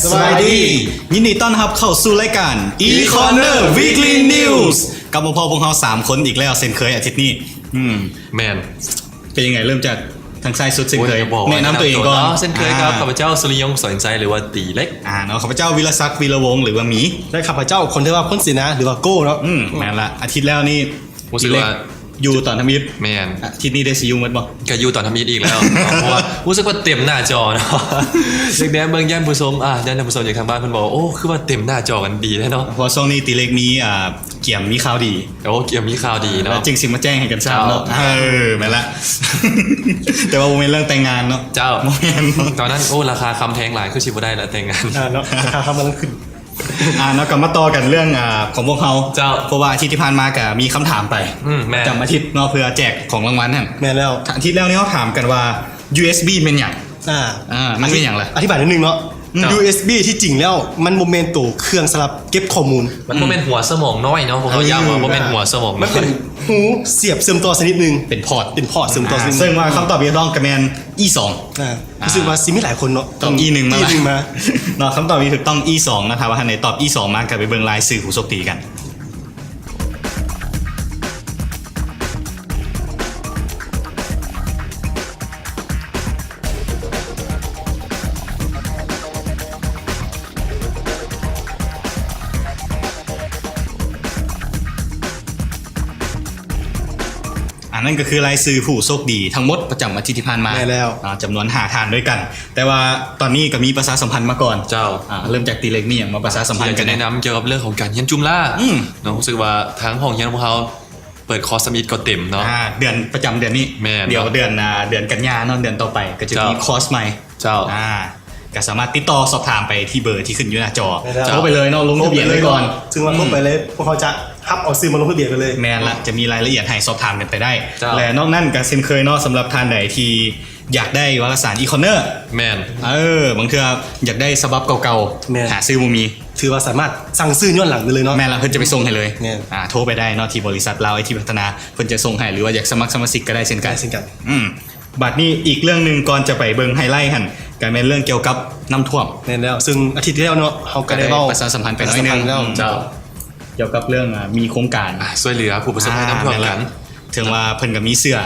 ສະບາຍດີ ຍິນດີຕ້ອນຮັບເຂົ້າສູ່ລາຍການ E-Corner Weekly News ກັບມາພໍ້ພວກເຮົາສາມຄົນອີກແລ້ວເຊັ່ນເຄີຍອາທິດນີ້. ອືມ ແມ່ນ. ເປັນຍັງໄງ ເລີ່ມຈາກທາງຊ້າຍສຸດເຊັ່ນເຄີຍ. ໂອ້ຍ ແນະນຳຕົວເອງກ່ອນ. ເຊັ່ນເຄີຍກັບ ອ່າ ຂ້າພະເຈົ້າ ສຸລິຍົງ ສອນໃຈ ຫຼືວ່າຕີເລັກ. ອ່າ ເນາະ ຂ້າພະເຈົ້າ ວິລະສັກ ວິລະວົງ ຫຼືວ່າໝີ ແລະ ຂ້າພະເຈົ້າ ຄົນທີ່ວ່າພົ້ນສີນາ ຫຼືວ່າໂກ້ເນາະ. ອືມ ແມ່ນລະ ອາທິດແລ້ວນີ້ ຮູ້ສຶກວ່າຢູ່ຕອນທຳອິດ. ແມ່ນ. ອາທິດນີ້ໄດ້ຊິຢູ່ໝົດບໍ່? ກະຢູ່ຕອນທຳອິດອີກແລ້ວ ເພາະວ່າຮູ້ສຶກວ່າເຕັມໜ້າຈໍເນາະ. ແນມເບິ່ງຢ້ານຜູ້ຊົມ ອ່າ ຢ້ານທ່ານຜູ້ຊົມຢູ່ທາງບ້ານເພິ່ນບອກ ໂອ້ ຄືວ່າເຕັມໜ້າຈໍກັນດີແທ້ເນາະ. ເພາະຊ່ວງນີ້ຕີເລັກມີ ອ່າ ກຽມມີຂ່າວດີ. ໂອ້ ກຽມມີຂ່າວດີເນາະ ຈຶ່ງຊິມາແຈ້ງໃຫ້ກັນຊາບເນາະ. ເອີ ແມ່ນລະ ແຕ່ວ່າບໍ່ແມ່ນເລື່ອງແຕ່ງງານເນາະ. ເຈົ້າ ບໍ່ແມ່ນ. ຕອນນັ້ນ ໂອ້ ລາຄາຄຳແພງຫຼາຍ ຄືຊິບໍ່ໄດ້ລະແຕ່ງງານ. ອ່າ ເນາະ ລາຄາຄຳກຳລັງຂຶ້ນ. ອ່າ ເນາະ ກໍມາຕໍ່ກັນເລື່ອງ ອ່າ ຂອງພວກເຮົາ. ເຈົ້າ. ເພາະວ່າອາທິດທີ່ຜ່ານມາກໍມີຄຳຖາມໄປ ອືມ ແມ່ນ ປະຈຳອາທິດເນາະ ເພື່ອແຈກຂອງລາງວັນຫັ້ນ. ແມ່ນແລ້ວ. ອາທິດແລ້ວນີ້ເຮົາຖາມກັນວ່າ ຢູເອສບີ ແມ່ນຫຍັງ? ອ່າ ອ່າ ມັນແມ່ນຫຍັງລະ? ອະທິບາຍໜ້ອຍໜຶ່ງເນາະ. ເຈົ້າ. ຢູເອສບີ ທີ່ຈິງແລ້ວມັນບໍ່ແມ່ນໂຕເຄື່ອງສຳລັບເກັບຂໍ້ມູນ. ມັນບໍ່ແມ່ນຫົວສະໝອງນ້ອຍເນາະ. ພວກເຮົາຢ້ຳວ່າບໍ່ແມ່ນຫົວສະໝອງນ້ອຍ. ມັນເປັນຮູສຽບເຊື່ອມຕໍ່ຊະນິດໜຶ່ງ. ເປັນພອດ. ເປັນພອດເຊື່ອມຕໍ່ຊະນິດໜຶ່ງ. ເຊິ່ງວ່າຄຳຕອບທີ່ຖືກຕ້ອງກໍແມ່ນ ອີ ສອງ. ອ່າ ອ່າ ຮູ້ສຶກວ່າຊິມີຫຼາຍຄົນເນາະ ຕອບ ອີ ໜຶ່ງມາ ອີ ໜຶ່ງມາເນາະ. ຄຳຕອບທີ່ຖືກຕ້ອງ ອີ ສອງ ເນາະ. ຖ້າວ່າທ່ານໃດຕອບ ອີ ສອງ ມາ ກໍໄປເບິ່ງລາຍຊື່ຜູ້ໂຊກດີກັນ. ອັນນັ້ນກໍຄືລາຍຊື່ຜູ້ໂຊກດີທັງໝົດປະຈຳອາທິດທີ່ຜ່ານມາ. ແມ່ນແລ້ວ. ອ່າ ຈຳນວນຫ້າທ່ານດ້ວຍກັນ. ແຕ່ວ່າຕອນນີ້ກໍມີປະຊາສຳພັນມາກ່ອນ. ເຈົ້າ. ອ່າ ເລີ່ມຈາກຕີເລັກມີຫຍັງມາປະຊາສຳພັນກັນແນ່? ຢາກຈະແນະນຳກ່ຽວກັບເລື່ອງຂອງການຮຽນຈຸມລາ. ອືມ ເນາະ ຮູ້ສຶກວ່າທາງຫ້ອງຮຽນຂອງເຮົາເປີດຄອສທຳອິດກໍເຕັມເນາະ. ອ່າ ເດືອນ ປະຈຳເດືອນນີ້. ແມ່ນ. ດຽວເດືອນ ອ່າ ເດືອນກັນຍາເນາະ ເດືອນຕໍ່ໄປກໍຈະມີ ເຈົ້າ ຄອສໃໝ່. ເຈົ້າ. ອ່າ ກໍສາມາດຕິດຕໍ່ສອບຖາມໄປທີ່ເບີທີ່ຂຶ້ນຢູ່ໜ້າຈໍ. ແມ່ນແລ້ວ. ໂທໄປເລີຍເນາະ ລົງທະບຽນໄວ້ກ່ອນ. ເຈົ້າ. ຊຶ່ງວ່າໂທໄປເລີຍ ອືມ ພວກເຮົາຈະຮັບເອົາຊື່ມາລົງທະບຽນໄປເລີຍ. ແມ່ນລະ ຈະມີລາຍລະອຽດໃຫ້ສອບຖາມກັນໄປໄດ້. ເຈົ້າ. ແລະ ນອກນັ້ນກໍເຊັ່ນເຄີຍເນາະ ສຳລັບທ່ານໃດທີ່ຢາກໄດ້ວາລະສານ E-Corner. ແມ່ນ. ເອີ ບາງເທື່ອຢາກໄດ້ສະບັບເກົ່າໆ. ແມ່ນ. ຫາຊື້ບໍ່ມີ. ຖືວ່າສາມາດສັ່ງຊື້ຍ້ອນຫຼັງໄດ້ເລີຍເນາະ. ແມ່ນລະ ເພິ່ນຈະໄປສົ່ງໃຫ້ເລີຍ. ແມ່ນ. ອ່າ ໂທໄປໄດ້ເນາະ ທີ່ບໍລິສັດລາວໄອທີພັດທະນາ ເພິ່ນຈະສົ່ງໃຫ້ ຫຼືວ່າຢາກສະໝັກສະມາຊິກກໍໄດ້ເຊັ່ນກັນ. ໄດ້ເຊັ່ນກັນ. ອືມ. ບາດນີ້ອີກເລື່ອງໜຶ່ງ ກ່ອນຈະໄປເບິ່ງໄຮໄລຫັ້ນ ກໍແມ່ນເລື່ອງກ່ຽວກັບນ້ຳຖ້ວມ. ແມ່ນແລ້ວ ຊຶ່ງອາທິດທີ່ແລ້ວເນາະ ເຮົາກໍໄດ້ເວົ້າ ປະຊາສຳພັນໄປໜ້ອຍໜຶ່ງ. ເຈົ້າ. ກ່ຽວກັບເລື່ອງ ອ່າ ມີໂຄງການ ອ່າ ຊ່ວຍເຫຼືອຜູ້ປະສົບໄພນ້ຳຖ້ວມກັນ. ເຖິງວ່າເພິ່ນກໍມີເສື້ອ.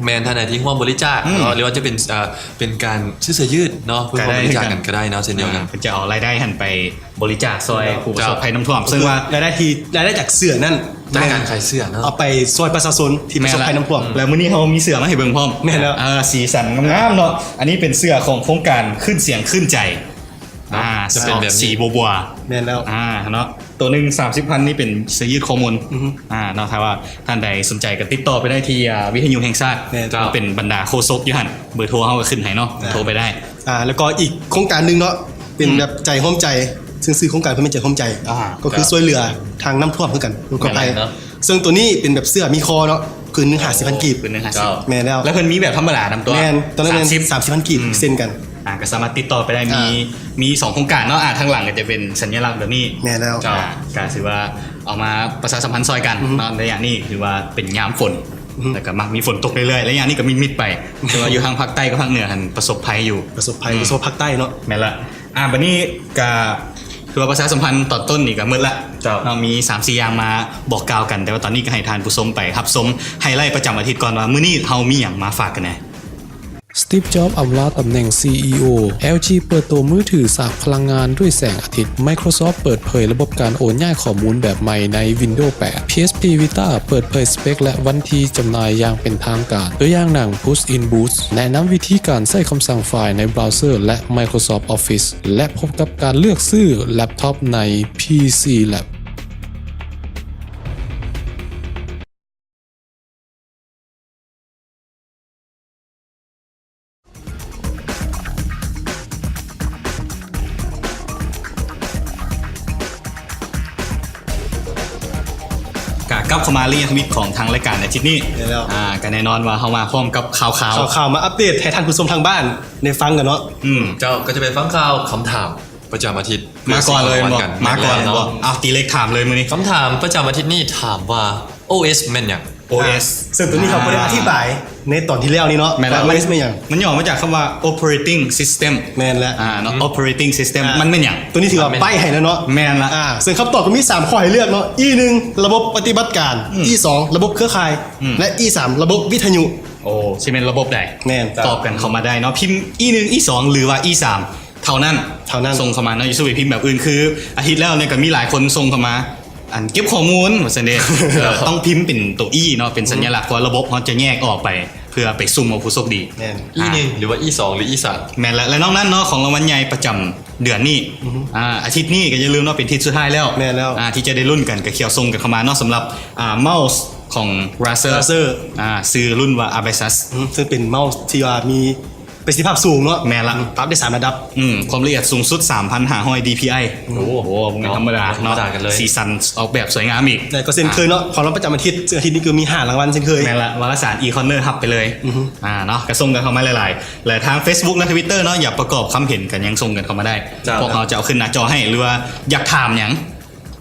ແມ່ນ ທ່ານໃດທີ່ຮ່ວມບໍລິຈາກເນາະ ອືມ ຫຼືວ່າຈະເປັນ ເອີ ເປັນການຊື້ເສື້ອຢືດເນາະ ເພື່ອຮ່ວມບໍລິຈາກກັນກໍໄດ້ເນາະ ເຊັ່ນດຽວກັນ. ອ່າ ເພິ່ນຈະເອົາລາຍໄດ້ຫັ້ນໄປບໍລິຈາກຊ່ອຍ ເຈົ້າ ຜູ້ປະສົບໄພນ້ຳຖ້ວມ. ເຊິ່ງວ່າລາຍໄດ້ທີ່ ລາຍໄດ້ຈາກເສື້ອນັ້ນ ຈາກການຂາຍເສື້ອເນາະ ເອົາໄປຊ່ອຍປະຊາຊົນທີ່ປະສົບໄພນ້ຳຖ້ວມ. ແມ່ນແລ້ວ ແລ້ວມື້ນີ້ເຮົາມີເສື້ອມາໃຫ້ເບິ່ງພ້ອມ. ແມ່ນແລ້ວ. ເອີ ສີສັນງາມໆເນາະ. ອັນນີ້ເປັນເສື້ອຂອງໂຄງການຂຶ້ນສຽງຂຶ້ນໃຈ. ອ່າ ຈະເປັນແບບນີ້ ສະເພາະສີບົວໆ. ແມ່ນແລ້ວ. ອ່າ ເນາະ ໂຕໜຶ່ງສາມສິບພັນ ນີ້ເປັນເສື້ອຢືດຂໍ້ມູນ. ອືຮຶ. ອ່າ ເນາະ ຖ້າວ່າທ່ານໃດສົນໃຈກໍຕິດຕໍ່ໄປໄດ້ທີ່ ອ່າ ວິທະຍຸແຫ່ງຊາດ. ແມ່ນ. ເຈົ້າ. ເປັນບັນດາໂຄສົກຢູ່ຫັ້ນ ເບີໂທເຮົາກໍຂຶ້ນໃຫ້ເນາະ. ອ່າ ໂທໄປໄດ້. ອ່າ ແລ້ວກໍອີກໂຄງການໜຶ່ງເນາະ ເປັນ ອືມ ແບບໃຈຮ່ວມໃຈ ຊຶ່ງຊື່ໂຄງການເພິ່ນແມ່ນໃຈຮ່ວມໃຈ. ອ່າ ກໍຄື ເຈົ້າ ຊ່ວຍເຫຼືອທາງນ້ຳຖ້ວມຄືກັນ ອຸທົກກະໄພ. ແມ່ນເນາະ. ເຊິ່ງໂຕນີ້ເປັນແບບເສື້ອມີຄໍເນາະ ຜືນໜຶ່ງຫ້າສິບພັນກີບ. ອໍ ຜືນໜຶ່ງຫ້າສິບ. ໂອ້ ແມ່ນແລ້ວ. ແລ້ວເພິ່ນມີແບບທຳມະດານຳຕົວ. ແມ່ນ. ຕອນນັ້ນແມ່ນ ສາມສິບ ສາມສິບພັນກີບ ອືມ ເຊັ່ນກັນ. ອ່າ ກໍສາມາດຕິດຕໍ່ໄປໄດ້. ອ່າ ມີ ມີສອງໂຄງການເນາະ. ອ່າ ທາງຫຼັງກໍຈະເປັນສັນຍະລັກແບບນີ້. ແມ່ນແລ້ວ. ເຈົ້າ. ອ່າ ກໍຖືວ່າເອົາມາປະຊາສຳພັນຊ່ອຍກັນ ອືຮຶ ເນາະ. ໄລຍະນີ້ຖືວ່າເປັນຍາມຝົນ ອືຮຶ ແລ້ວກໍມັກມີຝົນຕົກເລື້ອຍໆ. ໄລຍະນີ້ກໍມິດໆໄປ ແຕ່ວ່າຢູ່ທາງພາກໃຕ້ກັບພາກເໜືອຫັ້ນປະສົບໄພຢູ່. ປະສົບໄພ ອືມ ປະສົບພາກໃຕ້ເນາະ. ແມ່ນລະ. ອ່າ ບັດນີ້ກະຖືວ່າປະຊາສຳພັນຕອນຕົ້ນນີ້ກະໝົດລະ. ເຈົ້າ. ເນາະ ມີສາມສີ່ຢ່າງມາບອກກ່າວກັນ, ແຕ່ວ່າຕອນນີ້ກະໃຫ້ທ່ານຜູ້ຊົມໄປຮັບຊົມໄຮໄລປະຈຳອາທິດກ່ອນວ່າມື້ນີ້ເຮົາມີຫຍັງມາຝາກກັນແດ່. Steve Jobs ອຳລາຕຳແໜ່ງ ຊີອີໂອ, ແອລຈີ ເປີດໂຕມືຖືສາກພະລັງງານດ້ວຍແສງອາທິດ, Microsoft ເປີດເຜີຍລະບົບການໂອນຍ້າຍຂໍ້ມູນແບບໃໝ່ໃນ Windows ແປດ, ພີເອັສພີ Vita ເປີດເຜີຍສະເປັກ ແລະ ວັນທີຈຳໜ່າຍຢ່າງເປັນທາງການ, ຕົວຢ່າງໜັງ Puss in Boots ແນະນຳວິທີການໃຊ້ຄຳສັ່ງໄຟລ໌ໃນເບຣາວເຊີ ແລະ Microsoft Office ແລະ ພົບກັບການເລືອກຊື້ແລັບທັອບໃນ PCLab. ກະກັບເຂົ້າມາລະຍະທຳອິດຂອງທາງລາຍການອາທິດນີ້. ແມ່ນແລ້ວ. ອ່າ ກະແນ່ນອນວ່າເຮົາມາພ້ອມກັບຂ່າວຂາວ. ຂ່າວຂາວມາອັບເດດໃຫ້ທ່ານຜູ້ຊົມທາງບ້ານໄດ້ຟັງກັນເນາະ. ອືມ ເຈົ້າ ກໍຈະໄປຟັງຂ່າວຄຳຖາມປະຈຳອາທິດ. ມາກ່ອນເລີຍບໍ່? ມາກ່ອນເລີຍບໍ່? ເອົາ ຕີເລັກຖາມເລີຍມື້ນີ້. ຄຳຖາມປະຈຳອາທິດນີ້ຖາມວ່າ ໂອເອສ ແມ່ນຫຍັງ? ໂອເອສ ອ່າ ເຊິ່ງໂຕນີ້ເຮົາບໍ່ໄດ້ອະທິບາຍໃນຕອນທີ່ແລ້ວນີ້ເນາະ ແມ່ນແລ້ວ ວ່າໂອເອສແມ່ນຫຍັງ. ມັນຫຍໍ້ມາຈາກຄຳວ່າ Operating System ແມ່ນແລ້ວ ອ່າເນາະ Operating System ມັນແມ່ນຫຍັງ? ໂຕນີ້ຖືວ່າໃບ້ໃຫ້ແລ້ວເນາະ ແມ່ນລະ ອ່າ ເຊິ່ງຄຳຕອບກໍມີສາມຂໍ້ໃຫ້ເລືອກເນາະ ອີໜຶ່ງ ລະບົບປະຕິບັດການ ອີສອງ ລະບົບເຄືອຂ່າຍ ແລະ ອີສາມ ລະບົບວິທະຍຸ. ໂອ້ ຊິແມ່ນລະບົບໃດ? ແມ່ນ ຕອບກັນເຂົ້າມາໄດ້ເນາະ ພິມອີໜຶ່ງ ອີສອງ ຫຼືວ່າອີສາມ ເທົ່ານັ້ນ ເທົ່ານັ້ນ ສົ່ງເຂົ້າມາເນາະ ຢ່າສູ່ໄປພິມແບບອື່ນ ຄືອາທິດແລ້ວນີ້ກໍມີຫຼາຍຄົນສົ່ງເຂົ້າມາ ອັນເກັບຂໍ້ມູນວ່າຊັ້ນເດ ເອີ ຕ້ອງພິມເປັນໂຕອີເນາະ ເປັນສັນຍະລັກ ເພາະວ່າລະບົບເຮົາຈະແຍກອອກໄປ ເພື່ອໄປສຸ່ມເອົາຜູ້ໂຊກດີ ອີໜຶ່ງ ຫຼືວ່າອີສອງ ຫຼືອີສາມ ແມ່ນລະ ແລະ ນອກນັ້ນເນາະ ຂອງລາງວັນໃຫຍ່ປະຈຳເດືອນນີ້ ອາ ອາທິດນີ້ກໍຢ່າລືມເນາະ ເປັນທິດສຸດທ້າຍແລ້ວ ແມ່ນແລ້ວ ອາ ທີ່ຈະໄດ້ລຸ້ນກັນ ກໍຂຽວສົ່ງກັນເຂົ້າມາເນາະ ສຳລັບ ອາ ເມົາສ໌ຂອງ Razer Razer ອາ ຊື່ລຸ້ນວ່າ Abyssal ອື ເຊິ່ງເປັນເມົາສ໌ທີ່ວ່າມີ ປະສິດທິພາບສູງເນາະ ແມ່ນລະ ປັບໄດ້ສາມລະດັບ ອື ຄວາມລະອຽດສູງສຸດ ສາມພັນຫ້າຮ້ອຍ DPI ໂອ້ ໂຫ ບໍ່ແມ່ນທຳມະດາເນາະ ບໍ່ທຳມະດາກັນເລີຍ ສີສັນອອກແບບສວຍງາມອີກ ແລ້ວກໍເຊັ່ນເຄີຍເນາະ ຂອງລາວປະຈຳອາທິດ ເຊິ່ງອາທິດນີ້ກໍມີຫ້າລາງວັນເຊັ່ນເຄີຍ ແມ່ນລະ ວາລະສານ E-Corner ຮັບໄປເລີຍ ອື ອ່າ ເນາະ ກໍສົ່ງກັນເຂົ້າມາຫຼາຍໆ ແລະ ທາງ Facebook ແລະ Twitter ເນາະ ຢາກປະກອບຄຳເຫັນກັນ ຍັງສົ່ງກັນເຂົ້າມາໄດ້ ເຈົ້າ ພວກເຮົາຈະເອົາຂຶ້ນໜ້າຈໍໃຫ້ ຫຼືວ່າຢາກຖາມຫຍັງ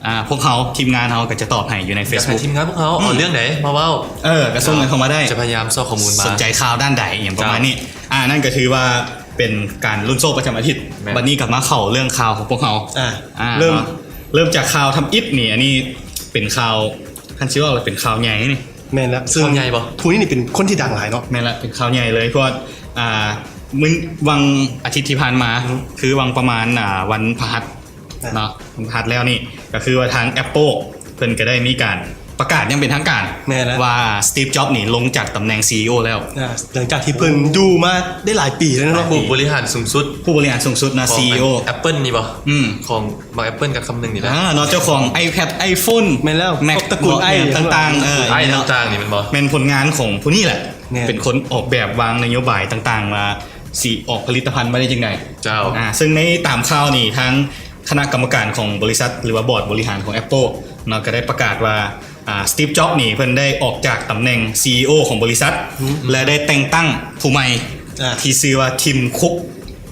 ອ່າ ພວກເຮົາ ທີມງານເຮົາກໍຈະຕອບໃຫ້ຢູ່ໃນ Facebook ຢາກໃຫ້ທີມງານພວກເຮົາ ອື ເອົາເລື່ອງໃດມາເວົ້າ ເອີ ກໍສົ່ງກັນເຂົ້າມາໄດ້ ຈະພະຍາຍາມຊອກຂໍ້ມູນມາ ສົນໃຈຂ່າວດ້ານໃດ ອີ່ຫຍັງປະມານນີ້ ເຈົ້າ ອ່າ ນັ້ນກໍຖືວ່າເປັນການລຸ້ນໂຊກປະຈຳອາທິດ ແມ່ນ ບັດນີ້ກໍມາເຂົ້າເລື່ອງຂ່າວຂອງພວກເຮົາ ອ່າ ອ່າ ເລີ່ມ ເນາະ ເລີ່ມຈາກຂ່າວທຳອິດນີ້ ອັນນີ້ເປັນຂ່າວ ຄັນຊິເວົ້າແລ້ວເປັນຂ່າວໃຫຍ່ນີ້ ແມ່ນລະ ເຊິ່ງຜູ້ນີ້ນີ້ເປັນຄົນທີ່ດັງຫຼາຍເນາະ ແມ່ນລະ ເປັນຂ່າວໃຫຍ່ເລີຍ ເພາະວ່າ ອ່າ ມື້ວັງອາທິດທີ່ຜ່ານມາ ອື ຄືວັງປະມານ ອ່າ ວັນພະຫັດ ອ່າ ເນາະ ວັນພະຫັດແລ້ວນີ້ ກໍຄືວ່າທາງ Apple ເພິ່ນກໍໄດ້ມີການປະກາດຢ່າງເປັນທາງການ ແມ່ນແລ້ວ ວ່າ Steve Jobs ນີ້ລົງຈາກຕຳແໜ່ງ CEO ແລ້ວ ອ່າ ຫຼັງຈາກທີ່ເພິ່ນຢູ່ມາໄດ້ຫຼາຍປີແລ້ວເນາະ ຜູ້ບໍລິຫານສູງສຸດ ຜູ້ບໍລິຫານສູງສຸດນະ ຂອງ CEO Apple ນີ້ບໍ່? ອື ຂອງບັກ Apple ກັບຄຳໜຶ່ງນີ້ແຫຼະ ອ່າ ເນາະ ເຈົ້າຂອງ iPad iPhone ແມ່ນແລ້ວ MacBook ພວກຕະກູນ ໄອ ຕ່າງໆ ເອີ ໄອຕ່າງໆນີ້ແມ່ນບໍ່? ແມ່ນຜົນງານຂອງຜູ້ນີ້ແຫຼະ ແມ່ນ ເປັນຄົນອອກແບບວາງນະໂຍບາຍຕ່າງໆ ວ່າຊິອອກຜະລິດຕະພັນມາໄດ້ຈັ່ງໃດ ເຈົ້າ ອ່າ ເຊິ່ງໃນຕາມຂ່າວນີ້ ທາງຄະນະກຳມະການຂອງບໍລິສັດ ຫຼືວ່າບອດບໍລິຫານຂອງ Apple ເນາະ ກໍໄດ້ປະກາດວ່າ ອ່າ Steve Jobs ນີ້ເພິ່ນໄດ້ອອກຈາກຕຳແໜ່ງ CEO ຂອງບໍລິສັດ ອື ແລະ ໄດ້ແຕ່ງຕັ້ງຜູ້ໃໝ່ ອ່າ ທີ່ຊື່ວ່າ Tim Cook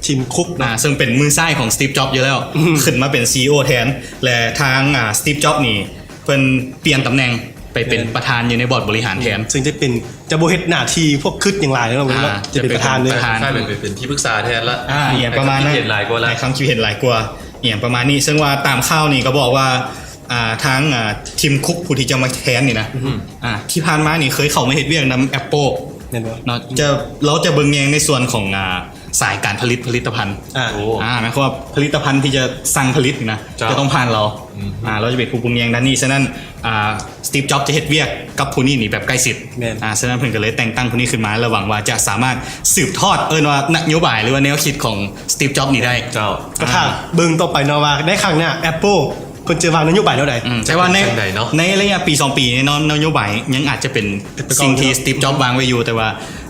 Tim Cook ເນາະ ອ່າ ເຊິ່ງເປັນມືຊ້າຍຂອງ Steve Jobs ຢູ່ແລ້ວ ອື ຂຶ້ນມາເປັນ CEO ແທນ ແລະ ທາງ ອ່າ Steve Jobs ນີ້ ເພິ່ນປ່ຽນຕຳແໜ່ງໄປເປັນ ແມ່ນ ປະທານຢູ່ໃນບອດບໍລິຫານແທນ ເຊິ່ງຈະເປັນ ຈະບໍ່ເຮັດໜ້າທີ່ພວກຄຶດຫຍັງຫຼາຍເນາະ ອ່າ ຈະເປັນປະທານເລີຍ ຄ້າຍໆ ເປັນ ເປັນທີ່ປຶກສາແທນລະ ອ່າ ອີ່ຫຍັງປະມານນັ້ນ ໃຫ້ຄຳຄິດເຫັນຫຼາຍກວ່າລະ ໃຫ້ຄຳຄິດເຫັນຫຼາຍກວ່າ ອີ່ຫຍັງປະມານນີ້ ເຊິ່ງວ່າຕາມຂ່າວນີ້ກໍບອກວ່າ ອ່າ ທາງ ອ່າ Tim Cook ຜູ້ທີ່ຈະມາແທນນີ້ນະ ອື ອ່າ ທີ່ຜ່ານມານີ້ເຄີຍເຂົ້າມາເຮັດວຽກນຳ Apple ແມ່ນບໍ່? ເນາະ ຈະ ລາວຈະເບິ່ງແຍງໃນສ່ວນຂອງ ອ່າ ສາຍການຜະລິດຜະລິດຕະພັນ ອ່າ ໂອ້ ອ່າ ໝາຍຄວາມວ່າຜະລິດຕະພັນທີ່ຈະສັ່ງຜະລິດນີ້ນະ ເຈົ້າ ຈະຕ້ອງຜ່ານລາວ ອືຮຶ ອ່າ ລາວຈະເປັນຜູ້ເບິ່ງແຍງດ້ານນີ້ ສະນັ້ນ ອ່າ Steve Jobs ຈະເຮັດວຽກກັບຜູ້ນີ້ນີ້ແບບໃກ້ຊິດ ແມ່ນ ອ່າ ສະນັ້ນເພິ່ນກໍເລີຍແຕ່ງຕັ້ງຜູ້ນີ້ຂຶ້ນມາ ແລະ ຫວັງວ່າຈະສາມາດສືບທອດ ເອີ້ນວ່ານະໂຍບາຍ ຫຼືວ່າແນວຄິດຂອງ Steve Jobs ນີ້ໄດ້ ເຈົ້າ ກໍຖ້າເບິ່ງຕໍ່ໄປເນາະວ່າໃນຄັ້ງໜ້າ Apple ເພິ່ນຈະວາງນະໂຍບາຍແນວໃດ ອືມ ແຕ່ວ່າໃນ ໃນໄລຍະປີສອງປີນີ້ເນາະ ນະໂຍບາຍຍັງອາດຈະເປັນ ເປັນຄືເກົ່າ ສິ່ງທີ່ Steve Jobs ວາງໄວ້ຢູ່ ແຕ່ວ່າ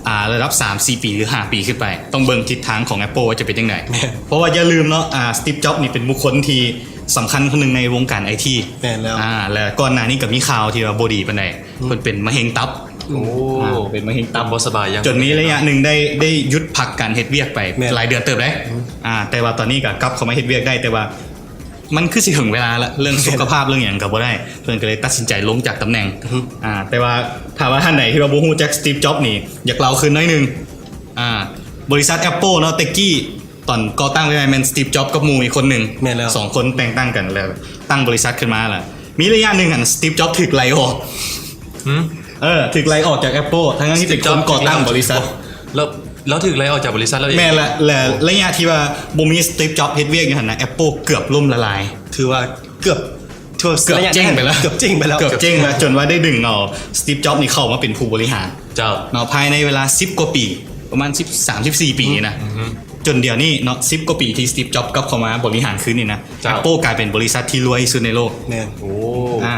ອ່າ ລະດັບສາມສີ່ປີ ຫຼື ຫ້າປີຂຶ້ນໄປ ຕ້ອງເບິ່ງທິດທາງຂອງ Apple ວ່າຈະເປັນຈັ່ງໃດ ແມ່ນ ເພາະວ່າຢ່າລືມເນາະ ອ່າ Steve Jobs ນີ້ເປັນບຸກຄົນທີ່ສຳຄັນຄົນໜຶ່ງໃນວົງການໄອທີ ແມ່ນແລ້ວ ອ່າ ແລະ ກ່ອນໜ້ານີ້ກໍມີຂ່າວທີ່ວ່າບໍ່ດີປານໃດ ອືມ ເພິ່ນເປັນມະເຮັງຕັບ ໂອ້ ອ່າ ເປັນມະເຮັງຕັບ ບໍ່ສະບາຍ ຈົນມີໄລຍະໜຶ່ງໄດ້ ໄດ້ຢຸດພັກການເຮັດວຽກໄປ ແມ່ນ ຫຼາຍເດືອນເຕີບເດ້ ອືມ ອ່າ ແຕ່ວ່າຕອນນີ້ກໍກັບເຂົ້າມາເຮັດວຽກໄດ້ ແຕ່ວ່າ ມັນຄືຊິເຖິງເວລາລະ ເລື່ອງສຸຂະພາບ ເລື່ອງຫຍັງກໍບໍ່ໄດ້ ເພິ່ນກໍເລີຍຕັດສິນໃຈລົງຈາກຕຳແໜ່ງ ອືຮຶ ອ່າ ແຕ່ວ່າຖ້າວ່າທ່ານໃດທີ່ວ່າບໍ່ຮູ້ຈັກ Steve Jobs ນີ້ ຢາກເລົ່າຄືນໜ້ອຍໜຶ່ງ ອ່າ ບໍລິສັດ Apple ເນາະ ແຕ່ກີ້ຕອນກໍ່ຕັ້ງໃໝ່ໆ ແມ່ນ Steve Jobs ກັບໝູ່ອີກຄົນໜຶ່ງ ແມ່ນແລ້ວ ສອງຄົນແຕ່ງຕັ້ງກັນ ແລ້ວຕັ້ງບໍລິສັດຂຶ້ນມາ ແລ້ວມີໄລຍະໜຶ່ງຫັ້ນ Steve Jobs ຖືກໄລ່ອອກ ຫື ເອີ ຖືກໄລ່ອອກຈາກ Apple ທັງໆທີ່ເປັນຄົນກໍ່ຕັ້ງບໍລິສັດ ແລ້ວ ແລ້ວຖືກໄລ່ອອກຈາກບໍລິສັດລາວເອງ ແມ່ນລະ ແລະ ໄລຍະທີ່ວ່າບໍ່ມີ Steve Jobs ເຮັດວຽກຢູ່ຫັ້ນນະ Apple ເກືອບລົ້ມລະລາຍ ຖືວ່າເກືອບ ເກືອບເຈັງໄປແລ້ວ ເກືອບເຈັງໄປແລ້ວ ເກືອບເຈັງແລ້ວ ຈົນວ່າໄດ້ດຶງເອົາ Steve Jobs ນີ້ເຂົ້າມາເປັນຜູ້ບໍລິຫານ ເຈົ້າ ເນາະ ພາຍໃນເວລາສິບກວ່າປີ ປະມານສິບ ສາມ ສິບສີ່ປີນີ້ນະ ອືຮຶ ຈົນດຽວນີ້ເນາະ ສິບກວ່າປີທີ່ Steve Jobs ກັບເຂົ້າມາບໍລິຫານຄືນນີ້ນະ ເຈົ້າ Apple ກາຍເປັນບໍລິສັດທີ່ລວຍທີ່ສຸດໃນໂລກ ແມ່ນ ໂອ້ ອ່າ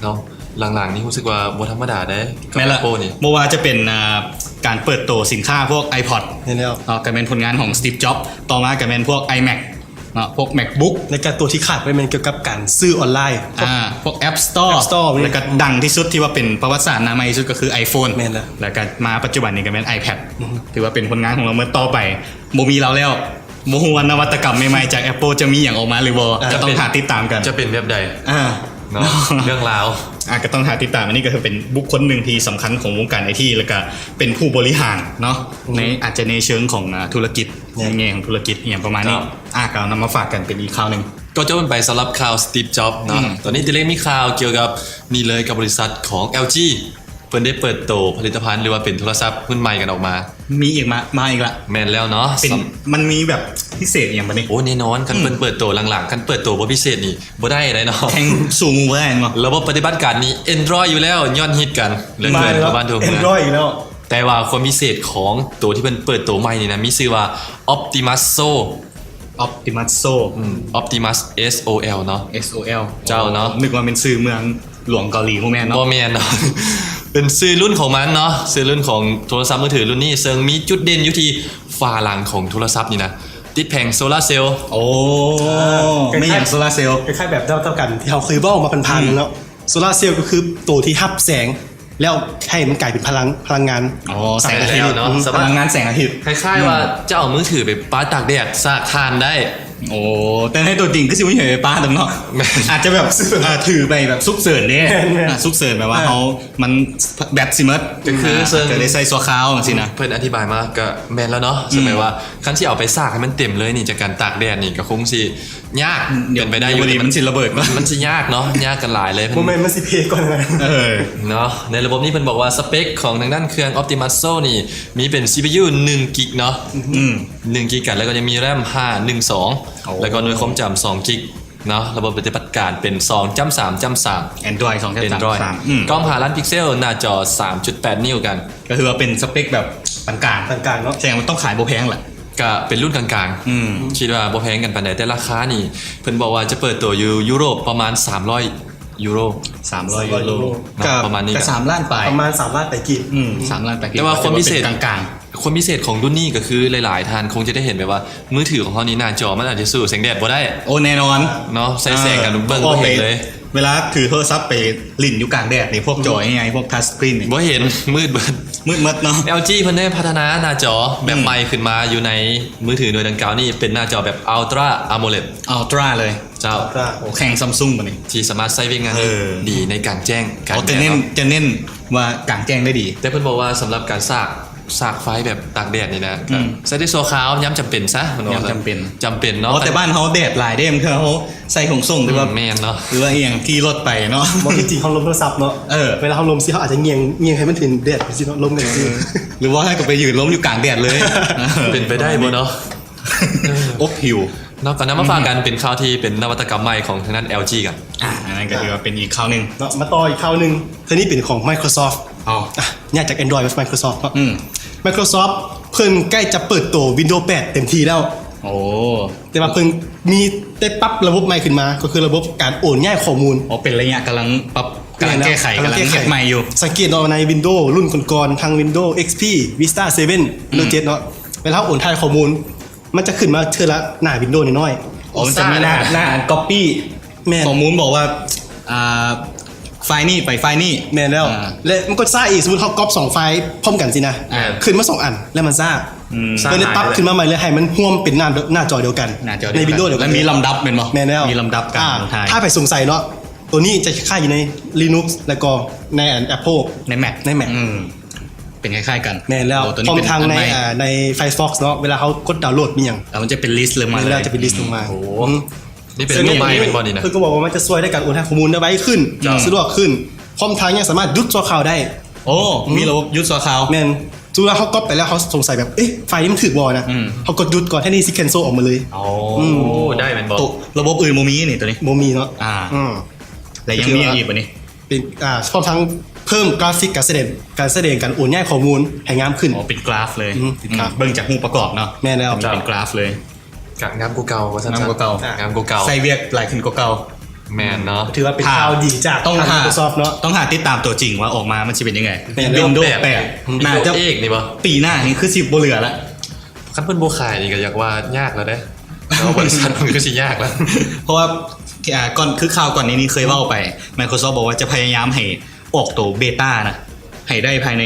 ເນາະ ຫຼັງໆນີ້ຮູ້ສຶກວ່າບໍ່ທຳມະດາເດ້ ກັບ Apple ນີ້ ບໍ່ວ່າຈະເປັນ ອ່າ ການເປີດໂຕສິນຄ້າພວກ iPod ແມ່ນແລ້ວ ເນາະ ກໍແມ່ນຜົນງານຂອງ Steve Jobs ຕໍ່ມາກໍແມ່ນພວກ iMac ເນາະ ພວກ MacBook ແລ້ວກໍຕົວທີ່ຂາດໄປແມ່ນກ່ຽວກັບການຊື້ອອນລາຍ ອ່າ ພວກ App Store App Store ແລ້ວກໍດັງທີ່ສຸດທີ່ວ່າເປັນປະຫວັດສາດໜ້າໃໝ່ທີ່ສຸດກໍຄື iPhone ແມ່ນແລ້ວ ແລ້ວກໍມາປັດຈຸບັນນີ້ກໍແມ່ນ iPad ອືຮຶ ຖືວ່າເປັນຜົນງານຂອງລາວເໝິດ ຕໍ່ໄປບໍ່ມີລາວແລ້ວ ບໍ່ຮູ້ວ່ານະວັດຕະກຳໃໝ່ໆຈາກ Apple ຈະມີຫຍັງອອກມາຫຼືບໍ່ ອ່າ ກໍຕ້ອງຖ້າຕິດຕາມກັນ ຈະເປັນແບບໃດ ອ່າ ເນາະ ເລື່ອງລາວ ອ່າ ກໍຕ້ອງຫາຕິດຕາມ. ອັນນີ້ກໍຄືເປັນບຸກຄົນໜຶ່ງທີ່ສຳຄັນຂອງວົງການໄອທີ ແລ້ວກໍເປັນຜູ້ບໍລິຫານເນາະ ໃນ ອາດຈະໃນເຊີງຂອງ ອ່າ ທຸລະກິດ ໃນແງ່ຂອງທຸລະກິດອີ່ຫຍັງປະມານນີ້. ອ່າ ກໍນຳມາຝາກກັນເປັນອີກຂ່າວໜຶ່ງ. ກໍຈົບກັນໄປສຳລັບຂ່າວ Steve Jobs ເນາະ. ຕອນນີ້ຕິເລັກມີຂ່າວກ່ຽວກັບນີ້ເລີຍ ກັບບໍລິສັດຂອງ LG ເພິ່ນໄດ້ເປີດໂຕຜະລິດຕະພັນ ຫຼືວ່າເປັນໂທລະສັບຮຸ່ນໃໝ່ກັນອອກມາ. ມີອີກ ມາ ມາອີກລະ. ແມ່ນແລ້ວເນາະ. ເປັນ ມັນມີແບບພິເສດອີ່ຫຍັງບາດນີ້? ໂອ້ ແນ່ນອນ ຄັນເພິ່ນເປີດໂຕຫຼັງໆ ຄັນເປີດໂຕບໍ່ພິເສດນີ້ບໍ່ໄດ້ໃດເນາະ. ແຂ່ງສູ້ໝູ່ບໍ່ໄດ້ແມ່ນບໍ່? ລະບົບປະຕິບັດການນີ້ Android ຢູ່ແລ້ວ ຍອດຮິດກັນເຫຼືອເກີນ ທົ່ວບ້ານທົ່ວເມືອງ. Android ຢູ່ແລ້ວ. ແຕ່ວ່າຄວາມພິເສດຂອງໂຕທີ່ເພິ່ນເປີດໂຕໃໝ່ນີ້ນະ ມີຊື່ວ່າ Optimus Soul. Optimus Soul. ອືມ Optimus S O L ເນາະ. S O L ເຈົ້າເນາະ. ນຶກວ່າແມ່ນຊື່ເມືອງ ຫຼວງເກົາຫຼີ ບໍ່ແມ່ນເນາະ? ບໍ່ແມ່ນເນາະ. ເປັນຊື່ລຸ້ນຂອງມັນເນາະ ຊື່ລຸ້ນຂອງໂທລະສັບມືຖືລຸ້ນນີ້ ເຊິ່ງມີຈຸດເດັ່ນຢູ່ທີ່ຝາຫຼັງຂອງໂທລະສັບນີ້ນະ ຕິດແຜງໂຊລາເຊວ. ໂອ້ ແມ່ນຫຍັງໂຊລາເຊວ? ຄ້າຍໆແບບເດີ່ກັນທີ່ເຮົາເຄີຍເວົ້າມາຜ່ານໆເນາະ. ໂຊລາເຊວກໍຄືໂຕທີ່ຮັບແສງ ແລ້ວໃຫ້ມັນກາຍເປັນພະລັງ ພະລັງງານ ອໍ ແສງອາທິດເນາະ. ພະລັງງານແສງອາທິດ ຄ້າຍໆວ່າຈະເອົາມືຖືໄປປະຕາກແດດ ສາກຖ່ານໄດ້. ໂອ້ ແຕ່ໃນຕົວຈິງຄືຊິບໍ່ມີໃຜໄປປະດອກເນາະ. ອາດຈະແບບ ອ່າ ຖືໄປແບບສຸກເສີນເດ້. ສຸກເສີນແບບວ່າເຮົາ ມັນແບັດຊິໝົດ ກໍຄືເຊິ່ງຈະໄດ້ໃຊ້ຊົ່ວຄາວຈັ່ງຊີ້ນະ. ເພິ່ນອະທິບາຍມາກໍແມ່ນແລ້ວເນາະ. ສະແດງວ່າຄັນຊິເອົາໄປສາກໃຫ້ມັນເຕັມເລີຍນີ້ ຈາກການຕາກແດດນີ້ກໍຄົງຊິຍາກ. ເປັນໄປໄດ້ຢູ່ ມັນຊິລະເບີດ ມັນຊິຍາກເນາະ. ຍາກກັນຫຼາຍເລີຍ. ບໍ່ແມ່ນມັນຊິເພກ່ອນນະ. ເອີ ເນາະ. ໃນລະບົບນີ້ເພິ່ນບອກວ່າສະເປັກຂອງທາງດ້ານເຄື່ອງ Optimus Soul ນີ້ມີເປັນ ຊີພີຢູ ໜຶ່ງກິກເນາະ. ອືມ ໜຶ່ງກິກກັນ ແລ້ວກໍຍັງມີ RAM ຫ້າໜຶ່ງສອງ ແລ້ວກໍໜ່ວຍຄວາມຈຳສອງກິກເນາະ. ລະບົບປະຕິບັດການເປັນສອງຈ້ຳສາມຈ້ຳສາມ Android ສອງຈ້ຳສາມ. ອືມ ກ້ອງຫ້າລ້ານພິກເຊວ ໜ້າຈໍສາມຈຸດແປດນິ້ວກັນ. ກໍຄືວ່າເປັນສະເປັກແບບປານກາງ ປານກາງເນາະ. ແສດງວ່າຕ້ອງຂາຍບໍ່ແພງລະ. ກະເປັນລຸ້ນກາງໆ. ອືມ ຄິດວ່າບໍ່ແພງກັນປານໃດ ແຕ່ລາຄານີ້ເພິ່ນບອກວ່າຈະເປີດໂຕຢູ່ຢູໂຣບປະມານສາມຮ້ອຍຢູໂຣ. ສາມຮ້ອຍຢູໂຣ ປະມານນີ້ ກະສາມລ້ານປາຍ ປະມານສາມລ້ານປາຍກີບ. ອືມ ສາມລ້ານປາຍກີບ. ແຕ່ວ່າຄວາມພິເສດກາງໆ ຄວາມພິເສດຂອງລຸ້ນນີ້ກໍຄືຫຼາຍໆທ່ານຄົງຈະໄດ້ເຫັນແບບວ່າມືຖືຂອງເຮົານີ້ໜ້າຈໍມັນອາດຈະສູ້ແສງແດດບໍ່ໄດ້. ໂອ້ ແນ່ນອນເນາະ. ໃສ່ແສງກັນເບິ່ງບໍ່ເຫັນເລີຍ. ເວລາຖືໂທລະສັບໄປຫຼິ້ນຢູ່ກາງແດດນີ້ ພວກຈໍໃຫຍ່ໆ ພວກທັດສະກຣີນນີ້ ບໍ່ເຫັນ ມືດເບີດ ມືດໝົດເນາະ. ແອລຈີ ເພິ່ນໄດ້ພັດທະນາໜ້າຈໍແບບໃໝ່ຂຶ້ນມາຢູ່ໃນມືຖືໜ່ວຍດັ່ງກ່າວນີ້ ເປັນໜ້າຈໍແບບ Ultra AMOLED Ultra ເລີຍ. ເຈົ້າ ໂອ້ ແຂ່ງ Samsung ບາດນີ້ ທີ່ສາມາດໃຊ້ວຽກງານໄດ້ດີໃນກາງແຈ້ງ ກາງແດດເນາະ. ຈະເນັ້ນ ຈະເນັ້ນວ່າກາງແຈ້ງໄດ້ດີ. ແຕ່ເພິ່ນບອກວ່າສຳລັບການສາກ ສາກໄຟແບບຕາກແດດນີ້ນະ ອືມ ໃຊ້ໄດ້ຊົ່ວຄາວ ຍາມຈຳເປັນຊະ ເພິ່ນວ່າ ຍາມຈຳເປັນ ຈຳເປັນເນາະ. ອໍ ແຕ່ບ້ານເຮົາແດດຫຼາຍເດ້ ບາງເທື່ອເຮົາໃສ່ໂຄງໂສ້ງ ຫຼືວ່າ ອືມ ແມ່ນເນາະ ຫຼືວ່າອີ່ຫຍັງທີ່ລົດໄປເນາະ. ບໍ່ ທີ່ຈິງເຮົາລົມໂທລະສັບເນາະ. ເອີ ເວລາເຮົາລົມຊິ ເຮົາອາດຈະງ່ຽງ ງ່ຽງໃຫ້ມັນຖືແດດ ຊິເນາະ ລົມກັນຊິ. ເອີ ຫຼືວ່າໃຫ້ກໍໄປຢືນລົມຢູ່ກາງແດດເລີຍ. ເປັນໄປໄດ້ບໍ່ເນາະ? ອົບຫິວເນາະ. ກໍນຳມາຝາກກັນ ເປັນຂ່າວທີ່ເປັນນະວັດຕະກຳໃໝ່ຂອງທາງດ້ານ ແອລຈີ ກັນ. ອ່າ ອັນນັ້ນກໍຖືວ່າເປັນອີກຂ່າວໜຶ່ງເນາະ. ມາຕໍ່ອີກຂ່າວໜຶ່ງ ເທື່ອນີ້ເປັນຂອງ Microsoft. ອໍ ອ່າ ຍ້າຍຈາກ Android ມາ Microsoft ເນາະ. ອືມ Microsoft ເພິ່ນໃກ້ຈະເປີດໂຕ Windows ແປດເຕັມທີ່ແລ້ວ. ໂອ້ ແຕ່ວ່າເພິ່ນມີ ໄດ້ປັບລະບົບໃໝ່ຂຶ້ນມາ ກໍຄືລະບົບການໂອນຍ້າຍຂໍ້ມູນ. ອໍ ເປັນໄລຍະກຳລັງປັບ ກຳລັງແກ້ໄຂ ກຳລັງແກ້ໄຂ ກຳລັງເຮັດໃໝ່ຢູ່. ສັງເກດເນາະ ໃນ Windows ລຸ້ນກ່ອນໆ ທັງ Windows XP Vista ເຊເວັນ Windows ເຈັດເນາະ ເວລາເຮົາໂອນຖ່າຍຂໍ້ມູນ ມັນຈະຂຶ້ນມາເທື່ອລະໜ້າ Windows ນ້ອຍໆ. ອໍ ມັນຈະມີໜ້າ ໜ້າອັນ copy ແມ່ນ ຂໍ້ມູນບອກວ່າ ອ່າ ໄຟລ໌ນີ້ໄປໄຟລ໌ນີ້. ແມ່ນແລ້ວ ອ່າ ແລະ ມັນກໍຊ້າອີກ. ສົມມຸດເຮົາກັອບສອງໄຟລ໌ພ້ອມກັນຊີ້ນະ ອ່າ ຂຶ້ນມາສອງອັນ ແລ້ວມັນຊ້າ. ອືມ ເພິ່ນໄດ້ປັບຂຶ້ນມາໃໝ່ເລີຍ ໃຫ້ມັນຮ່ວມເປັນໜ້າ ໜ້າຈໍດຽວກັນ ໃນ Windows ດຽວກັນ ແລ້ວມີລຳດັບແມ່ນບໍ່? ແມ່ນແລ້ວ ມີລຳດັບການ ອ່າ ຖ່າຍ. ຖ້າໃຜສົງໄສເນາະ ໂຕນີ້ຈະຄ້າຍຢູ່ໃນ Linux ແລ້ວກໍໃນອັນ Apple ໃນ Mac ໃນ Mac ອືມ ເປັນຄ້າຍໆກັນ. ແມ່ນແລ້ວ ພ້ອມທັງໃນ ອ່າ ໃນ Firefox ເນາະ ເວລາເຮົາກົດດາວໂຫຼດມີຫຍັງ ແລ້ວມັນຈະເປັນ list ລົງມາເລີຍ ແມ່ນແລ້ວ ຈະເປັນ list ລົງມາ. ໂອ້ ນີ້ເປັນຮູບໃໝ່ແມ່ນບໍ່ນີ້ນະ? ເພິ່ນກໍບອກວ່າມັນຈະຊ່ວຍໃນການໂອນຖ່າຍຂໍ້ມູນໄດ້ໄວຂຶ້ນ ສະດວກຂຶ້ນ ພ້ອມທັງຍັງສາມາດຢຸດຊົ່ວຄາວໄດ້. ໂອ້ ມີລະບົບຢຸດຊົ່ວຄາວ. ແມ່ນ ສົມມຸດວ່າເຮົາກັອບໄປແລ້ວ ເຮົາສົງໄສແບບ ເອະ ໄຟລ໌ນີ້ມັນຖືກບໍ່ນະ? ອືມ ເຮົາກໍຢຸດກ່ອນ ແທນທີ່ຊິ cancel ອອກມາເລີຍ. ໂອ້ ອືມ ໄດ້ແມ່ນບໍ່? ລະບົບອື່ນບໍ່ມີນີ້ ໂຕນີ້ ບໍ່ມີເນາະ. ອ່າ ອືມ ແລ້ວຍັງມີຫຍັງອີກບາດນີ້? ເປັນ ອ່າ ພ້ອມທັງເພີ່ມກຣາຟິກການສະແດງ ການສະແດງການໂອນຍ້າຍຂໍ້ມູນໃຫ້ງາມຂຶ້ນ. ອໍ ເປັນກຣາຟເລີຍ. ອືມ ເປັນກຣາຟ ອືມ ເບິ່ງຈາກຮູບປະກອບເນາະ. ແມ່ນແລ້ວ ເປັນກຣາຟເລີຍ. ກະງາມກວ່າເກົ່າວ່າຊັ້ນ. ງາມກວ່າເກົ່າ ງາມກວ່າເກົ່າ ໃຊ້ວຽກຫຼາຍຂຶ້ນກວ່າເກົ່າ. ແມ່ນເນາະ ຖືວ່າເປັນຂ່າວດີຈາກທາງ Microsoft ເນາະ. ຕ້ອງຫາຕິດຕາມຕົວຈິງວ່າອອກມາມັນຊິເປັນຍັງໄງ. ແມ່ນແລ້ວ Windows ແປດ ໜ້າຈະ Windows ເອັດ ນີ້ບໍ່? ປີໜ້ານີ້ຄືຊິບໍ່ເຫຼືອລະ. ຄັນເພິ່ນບໍ່ຂາຍນີ້ກໍຢາກວ່າຍາກແລ້ວເດ້ ເພາະວ່າບໍລິສັດມັນຄືຊິຍາກແລ້ວ ເພາະວ່າ ອ່າ ກ່ອນ ຄືຂ່າວກ່ອນນີ້ນີ້ເຄີຍເວົ້າໄປ Microsoft ບອກວ່າຈະພະຍາຍາມໃຫ້ອອກໂຕ beta ນະ ໃຫ້ໄດ້ພາຍໃນ